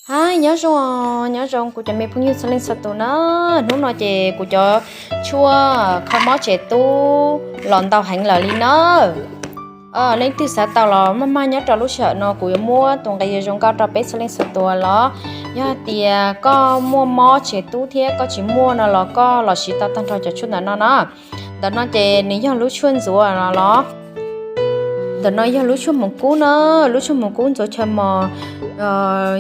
Hais nyob zoo, nyob zoo kuv cov me phooj ywg txhua leej txhua tus na. Hnub no ces kuv cov tshuaj kho mob tsev tub los ntau heev lawm li na. Leej twg xav tau los maj maj nyob rau lub sij hawm no kuv yuav muab tus nqe yuav zoo nkauj rau peb txhua leej txhua tus los. Yog hais tias koj muaj mob tsev tub thiab koj tsis muaj no los koj los siv tau tag nrho cov tshuaj ntawm no na. Ntawm no ces nws yog lub tshuaj ntxuav no los. Ntawm no yog lub tshuaj hmoov kub na, lub tshuaj hmoov kub ntxuav chaw mos.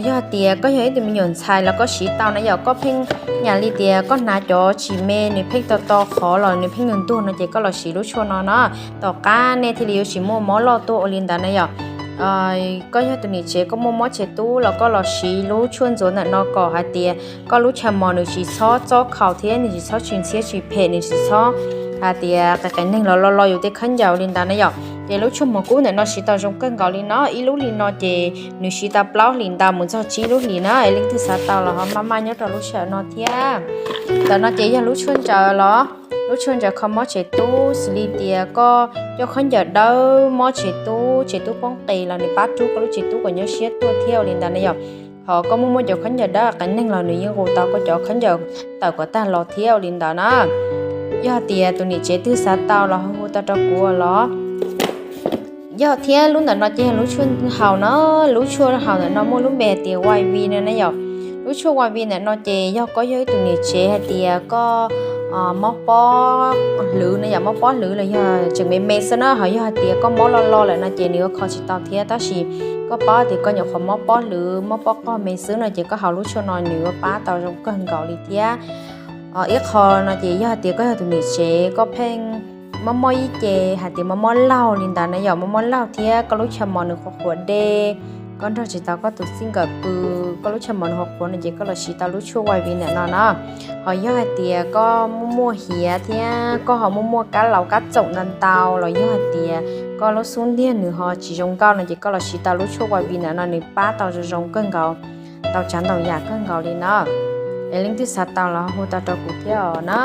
Yog hais tias koj yog ib tug me nyuam ntxhais los koj siv tau na yom, koj pheej nyam li tias koj hnav cov tsis me nws pheej to to qhov los nws pheej ntuag ntuag no ces koj los siv lub tshuaj no na. Tom qab nej thiaj li yuav tsis muaj mob loj tuaj ua li ntawd na yom. Koj yog tus niam tsev koj muaj mob tsev tub los koj los siv lub tshuaj ntxuav ntawm no kom hais tias koj lub chaw mos nws tsis txhob txob khaus thiab nws tsis txhob tsis ntxhiab tsis phem, nws tsis txhob hais tias qias qias neeg los lo lo yus tej khaub ncaws li ntawd na yom. Ces lub tshuaj hmoov kub ntawm no siv tau zoo kawg nkaus li no, ib lub li no ces nws siv tau plaub hlis ntau mus txog tsib lub hlis na. Es leej twg xav tau los ho maj maj nyob rau lub sij hawm no thiab. Ntawm no ces yog lub tshuaj ntsaws los, lub tshuaj ntsaws kho mob tsev tub, xws li tias koj coj khaub ncaws dawb mob tsev tub, tsev tub poob qis los nws pab rub koj lub tsev tub kom nyuaj siab tuaj thiab ua li ntawd na yom. Ho koj muaj muaj cov khaub ncaws dawb qias neeg los nws yeej nqus tau koj cov khaub ncaws tawm kom tag los thiab ua li ntawd na. Yog hais tias tus niam tsev twg xav tau los hu tau rau kuv los. Yog thiab lub ntawm no ces yog lub tshuaj haus no, lub tshuaj haus ntawm no muaj lub npe hais tias Y V no na yom. Lub tshuaj Y V ntawm no ces yog koj yog ib tug niam tsev hais tias koj mob pob hlwv no yom, mob pob hlwv los yog tseem me me xwb na, ho yog hais tias koj mob loj loj lawm no ces nws yuav kho tsis tau thiab, tab sis koj paub tias koj nyuam qhuav mob pob hlwv mob pob qog me xwb no ces koj haus lub tshuaj no nws yuav pab tau zoo kawg nkaus li thiab. Ib qho no ces yog hais tias koj yog tus niam tsev koj pheej mob mob ib ce hais tias mob mob laug li ntawd na yom, mob mob laug thiab koj lub chaw mos nws qhuav qhuav dej, koj nrog tsis tau koj tus txij nkawm pw, koj lub chaw mos nws qhuav qhuav no ces koj los siv tau lub tshuaj Y V ntawm no na. Ho yog hais tias koj muaj muaj hiav thiab koj ho muaj muaj kab laus kab txoom ntau ntau los yog hais tias koj lub xub ntiag nws ho tsis zoo nkauj no ces koj los siv tau lub tshuaj Y V ntawm no nws pab tau zoo zoo kawg nkaus, tau tsav ntau yam kawg nkaus li na. Es leej twg xav tau los hu tau rau kuv thiab os na.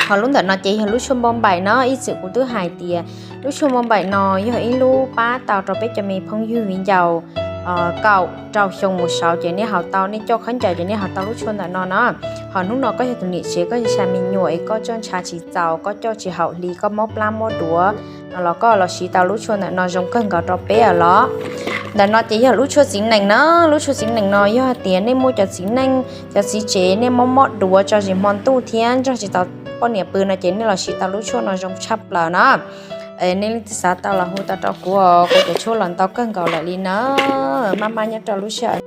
Ho lub ntawm no ces yog lub tshuaj npauj npaim no, ib txwm kuv twb hais tias lub tshuaj npauj npaim no yog ib lub pab tau rau peb cov me phooj ywg viv ncaus kaum rau xyoo mus saud ces nej haus tau, nej coj khaub ncaws ces nej haus tau lub tshuaj ntawm no na. Ho hnub no koj yog tus niam tsev koj yog xya me nyuam es koj coj ntshav tsis txaus, koj coj tsis haum hli, koj mob plab mob duav no los koj los siv tau lub tshuaj ntawm no zoo kawg nkaus rau peb os los. Ntawm no ces yog lub tshuaj txiv nees na, lub tshuaj txiv nees no yog hais tias nej muaj cov txiv neej cov txiv tsev nej mob mob duav tso zis hmo ntuj thiab nrog tsis tau poj niam pw no ces nej los siv tau lub tshuaj no zoo tshaj plaws na. Nej leej twg xav tau los hu tau rau kuv, kuv cov tshuaj los ntau kawg nkaus lawm li na. Maj maj nyob rau lub sij hawm